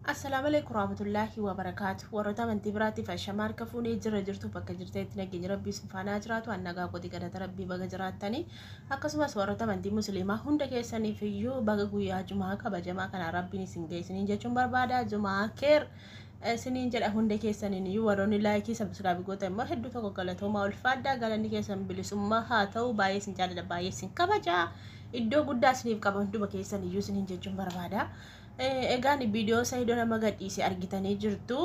Assalaamu alaikum warahmatullaahi wabarakaatu. Warroota amantii biraatiif ashamaa harka fuunee jira jirtu bakka jirtanitti nageenya rabbii isin faanaa jiraatu an nagaa kooti galata rabbii baga jiraattanii akkasumas warroota amantii musliimaa hunda keessaniif iyyuu baga guyyaa jumaa kabajamaa kanaa rabbiin isin ga'e isiniin jechuun barbaada jumaa keer isiniin jedha hunda keessaniin iyyuu warroonni laayikii sabsiraabii gootan immoo hedduu tokko galatoomaa ulfaadhaa galanni keessan bilisummaa haa ta'u baay'ee isin jaalladha baay'ee isin kabajaa iddoo guddaa isiniif qaba hunduma keessan iyyuu isiniin jechuun barbaada. Egaan viidiyoo Saidoo nama gadhiise argitanii jirtu.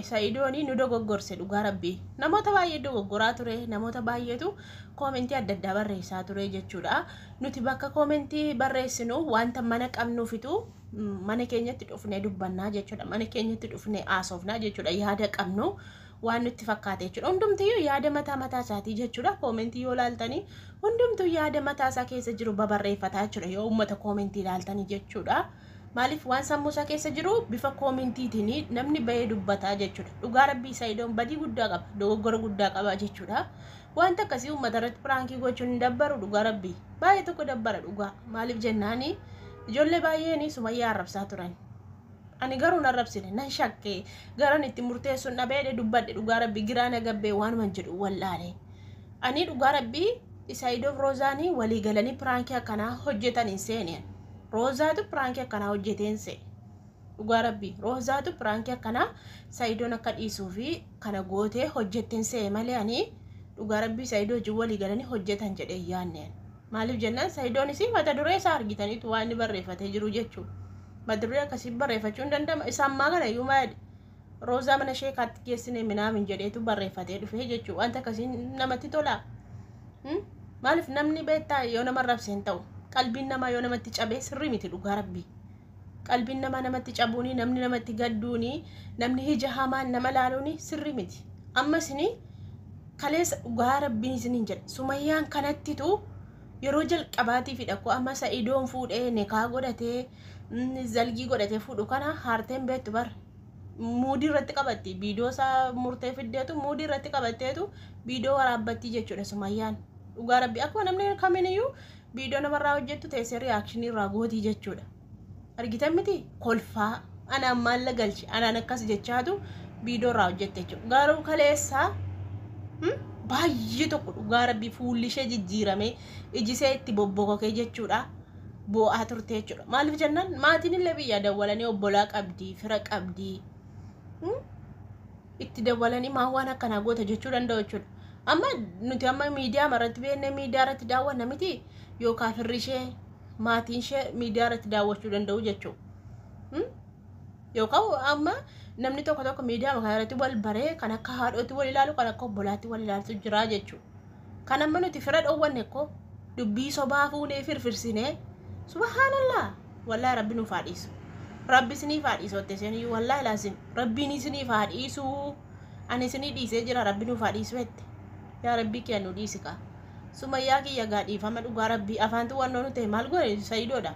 Saidoon nu dogoggorse dhugaa rabbii. Namoota baay'ee dogoggoraa ture. Namoota baay'eetu koomentii adda addaa barreessaa ture jechuudha. Nuti bakka koomentii barreessinu wanta mana qabnuufitu mana keenyatti dhufnee dubbannaa jechuudha. Mana keenyatti dhufnee haasofnaa jechuudha. Yaada qabnu waan nutti fakkaate jechuudha. Hundumtiyyuu yaada mataa mataa isaatii jechuudha. Koomentii yoo ilaaltanii hundumtuu yaada mataa isaa keessa jiru babarreeffataa jechuudha. Yoo uummata koomentii ilaaltanii jechuudha. Maaliif waan sammuu isaa keessa jiru bifa koomentiitiin namni bahee dubbataa jechuudha. Dhugaa rabbii Sa'idoon badii guddaa qaba, dogoggora guddaa qaba jechuudha. Wanta akkasii uummata irratti piraankii gochuun hin dabbaru dhugaa rabbii. Baay'ee tokko dabbara dhugaa. Maaliif jennaani ijoollee baay'een Sumayyaa arrabsaa turan. Ani garuu hin arrabsine nan shakke garan itti murteessuun dhabeedhe dubbadhe dhugaa rabbii giraa na gabbee waanuman jedhu wallaale. Ani dhugaa rabbii Saa'idoof Roozaanii walii galanii piraankii akkanaa hojjetan hin seene. Roozaatu piraankii akkanaa hojjeteen se'e. Dhugaa rabbii Roozaatu piraankii akkanaa Sa'idoon akka dhiisuu fi kana gootee hojjetteen se'e malee ani dhugaa rabbii Sa'idoo wajjin walii galanii hojjetan jedhee hin yaadne. Maaliif jennaan Sa'idoonis mata duree isaa argitaniitu waan inni barreeffatee jiru jechuudha. Mata duree akkasii barreeffachuu hin danda'ama. Isa ammaa kana iyyuu maal Roozaa mana sheekaatti geessine minaamin jedheetu barreeffatee dhufee jechuudha. Wanta akkasii namatti tolaa. Maaliif namni beektaa yoo nama arrabse hin ta'u. Qalbiin namaa yoo namatti cabee sirrii miti dhugaa rabbii. Qalbiin namaa namatti cabuuni, namni namatti gadduuni, namni ija hamaan nama laaluuni sirrii miti. Amma isinii kaleessa dhugaa rabbiin isiniin jedha. Sumayyaan kanattitu yeroo jalqabaatiifidha koo amma Sa'idoon fuudhee nikaa godhatee zalgii godhatee fuudhu kana haarteen beektu bar. Muudii irratti qabatti viidiyoo isaa murtee fiddeetu muudii irratti qabatteetu viidiyoo waraabbattii jechuudha Sumayyaan. Dhugaa rabbii akkuma namni kaminiyyuu viidiyoo namarraa hojjettu teessee riyaakshinii irraa gootii jechuudha. Argitan miti kolfaa anaan maalla galche anaan akkas jechaatu viidiyoo irraa hojjette jechuudha. Garuu kaleessaa baay'ee tokko dhugaa rabbii fuulli ishee jijjiiramee iji ishee itti bobbokokee jechuudha. Boo'aa turte jechuudha. Maaliif jennaan maatiin illee biyyaa dawwalanii obbolaa qabdii fira qabdii itti dawwalanii maa waan akkanaa goota jechuu danda'u jechuudha. Amma nuti amma miidiyaa irratti beeknee miidiyaa irratti daawwanna miti yookaan firri ishee maatiin ishee miidiyaa irratti daawwachuu danda'u jechuudha. Yookaan amma namni tokko tokko miidiyaa kana irratti wal baree kan akka haadhootti wal ilaalu kan akka obbolaatti wal ilaaltu jira jechuudha. Kan amma nuti fira dhoowwanne koo dubbii sobaa fuunee firfirsinee subhaanallah wallaahi rabbi nuuf haa dhiisu. Rabbi isiniif haa dhiisu watte isheen wallaahi laasim rabbiin isiniif haa dhiisu. Ani isinii dhiisee jira rabbi nuuf haa dhiisu jette. Yaa rabbii kiyya nu dhiisi kaa. Sumayyaa kiyya gaa dhiifama dhugaa rabbii afaantu wannoo nu ta'e maal goone sayidoodha.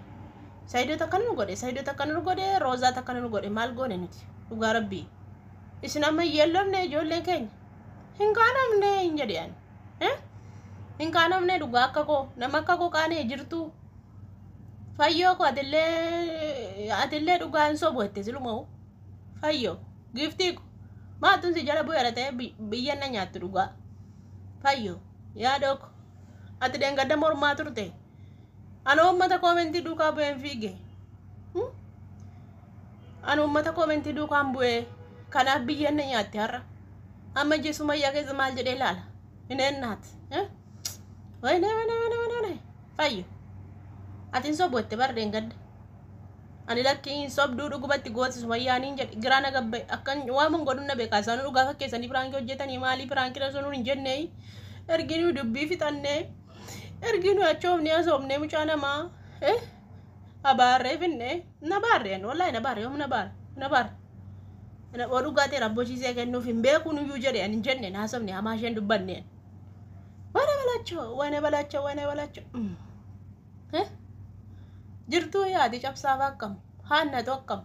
Sayidoo takka nu godhe sayidoo takka nu godhe roozaa takka nu godhe maal goone nuti dhugaa rabbii. Isin amma yeellofne ijoolleen keenya hin qaanofne hin jedhe ani. Hin qaanofne dhugaa akka koo nama akka koo qaanee jirtu. Fayyoo koo atillee atillee dhugaa hin sobu jette siluma fayyoo giiftii koo maatun si jala bu'eera ta'e biyya na nyaattu dhugaa. Fayyo yaadoo ko ati dheengadda mormaa turte ana uummata koomentii duukaa bu'een fiige ana uummata koomentii duukaan bu'ee kanaaf biyyeen na nyaatte har'a amma ijji sumayyaa keessa maal jedhee ilaala hin eennaat wayne wayne wayne wayne fayyo ati hin sobu jette bar dheengadda Ani lakkii hin sobduu dhugumatti gooti sumayyaaniin jedhe giraa na gabbe akkan waaman godhun na beekaa isaanuu dhugaa fakkeessanii piraankii hojjetanii maalii piraankii osoo nuun hin jennee erginuu dubbii fixannee erginuu achoofnee asoofnee mucaa namaa eh abaarree finne na baarre ani wallaahi na baarre yoom na baarre na baarre na oo dhugaa ta'e rabbochiisee kennuuf hin beekuun iyyuu jedhe ani hin jenne naasofne hamaa isheen dubbanne wana balachoo wana balachoo wana balachoo. Eh? Jirtuu yaadi cabsaaf akkam? Haannatu akkam?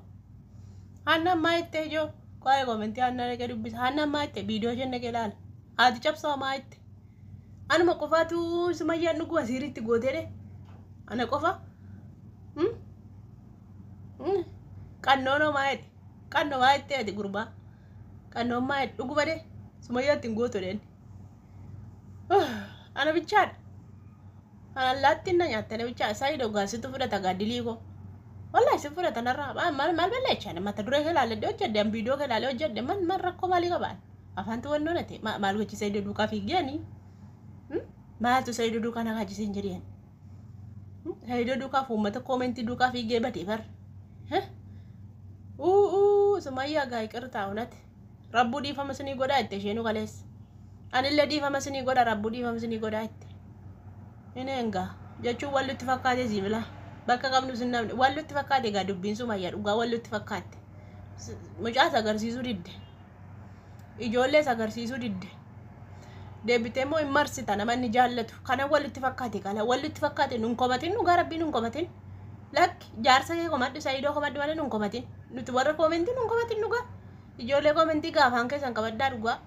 Haannaan maa jettee ijoo? Qo'ee koomentii haannaa dhaqee dubbisa. Haannaan maa jette? Viidiyoo isheen dhaqee ilaala. Haati cabsaa maa jette? Anuma qofaatu sumayyaan dhuguma siiriitti gootee dhe. Ana qofa. Hmm? Hmm? Qannoonoo maa jette? Qannoo maa itti ati gurbaa. Qannoo maa dhuguma dee Sumayyaatti hin gootu deen. Ana bichaadha. Ana allaattiin na nyaatte ana bichaa Saayidoo gaasitu fudhata gaaddilii koo. Wallahi si fudhata narraa maal maal balleechaan mata duree kee ilaalee hojjedhe an viidiyoo kee ilaalee hojjedhe man man rakkoo maalii qabaan afaantu wannoo nate maal gochi Saayidoo duukaa fiiggeeni maaltu Saayidoo duukaa na kaachisee hin jedheen. Saayidoo duukaa fi uummata koomentii duukaa fiiggee badee bar. Uu Sumayyaa gaa iqirtaa unati. Rabbuu dhiifama sinii godhaa itti isheenuu kaleessa. Anillee dhiifama sinii godha rabbuu dhiifama sinii godhaa itti. Inni engaa jechuun wallutti fakkaate siimila. Bakka qabnu sin namni wallutti fakkaate egaa dubbiin Sumayyaa dhugaa wallutti fakkaatte. Mucaas agarsiisuu didde. Ijoollees agarsiisuu didde. Deebitee immoo hin marsita nama inni jaallatu. Kana wallutti fakkaate kana wallutti fakkaate nun komatin dhugaa rabbii nun komatin. Lakki jaarsa kee komadhu Saayidoo komadhu malee nun komatin. Nuti warra koomentii nun komatin dhugaa. Ijoollee koomentii gaafaan keessan qabaddaa dhugaa.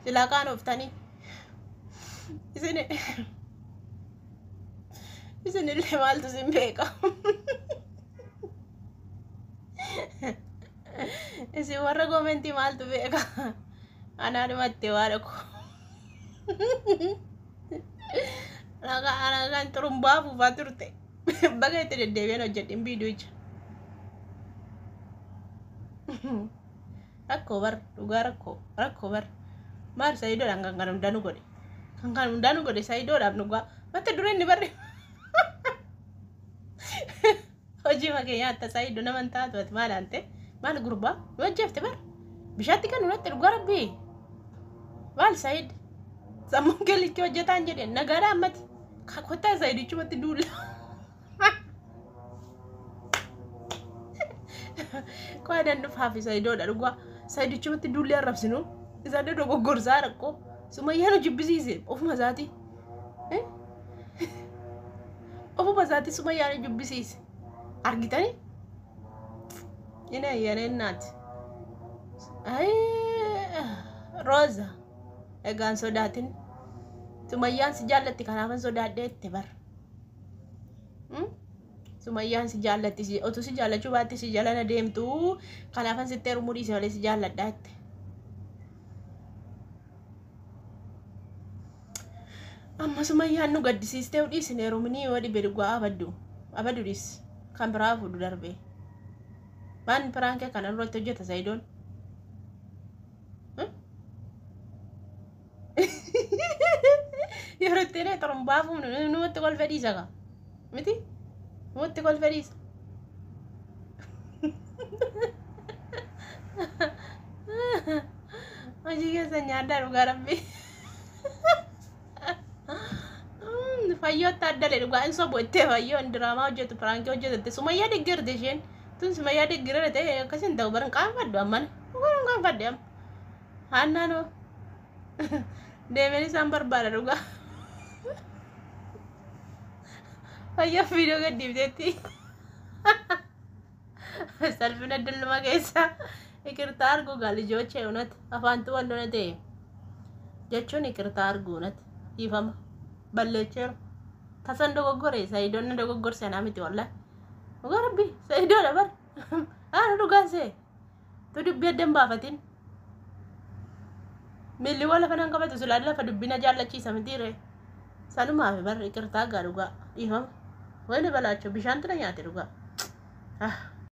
Silaa kaan ooftanii. Isin isinillee maaltu isin beeka. Isin warra koomentii maaltu beeka. Anaadhumatti waan koo. Ana kan xurumbaa afuufaa turte. Baga itti deddeebi'een hojjedhin viidiyocha. Rakkoo bar dhugaa rakkoo rakkoo bar maal Sayidoodhaan kan kan hundaa nu godhe kan kan hundaa nu godhe Sayidoodhaaf dhugaa mata dureen ni barre hojii makee nyaatta Sayidoo nama hin taatu ati maal aante maal gurbaa nu hojjefte bar bishaatti kan nunatti dhugaa rabbii maal Sayid sammuun kee likkii hojjetaan jedhe nagaadha ammati kottaa Sayidichumatti duulla. Qo'adan dhufaafi Sayidoodha dhugaa. Sayidichumatti duullee arrabsinu. Isaan dogoggorsaa rakkoo. Sumayyaan nu jibbisiise ofuma isaati. Ofuma isaati Sumayyaan nu jibbisiise. Argitanii? Inni ayyaaneen naati. Rooza. Egaan sodaatin. Sumayyaan si jaallatti kanaafan sodaadhee itti bara. Sumayyaan si jaallatti otuu si jaallachuu baatte si jala na deemtu kanaafan sitti heerumuu dhiise malee si jaalladha jette. Amma Sumayyaan nu gaddisiistee dhiisin heeruminii yoo dhibe dhugaa abaddu abaddu dhiis kan biraa fuudhu darbee. Waan piraankii akkana nurratti hojjeta Sayidoon. Yeroo itti illee xurumbaa fuunu numatti kolfee dhiisa kaa. Miti? Numatti kolfee dhiisa. Hojii keessa nyaadhaa dhugaa rabbi. Fayyootti addale dhugaa hin sobu jettee fayyoon diraamaa hojjetu piraankii hojjetette sumayyaa deeggarti isheen. Tun sumayyaa deeggaree ta'e akkas hin ta'u baran qaanfadhu ammana. Dhugaa hin qaanfadhe amma. Haannaan hoo deemeen isaan barbaada dhugaa. Fayyaa viidiyoo gadhiifteetti. Salphina dulluma keessa ikirtaa arguu gaa lijochee unat afaantu wallona ta'e jechuun ikirtaa arguu unat dhiifama balleecheeru. Tasan dogoggore Sayidoon na dogoggorse anaa miti wallahi. Dhugaa rabbi Sayidoodha bar. Haadha dhugaan see. Tu dubbii adda hin baafatin. Miilli waan lafa nan qabatu silaa lafa dubbina jaallachiisa mitiire. Sanumaaf bar iqirtaa gaa dhugaa dhiifama. Wayni balaacho bishaantu na nyaate dhugaa. Ah.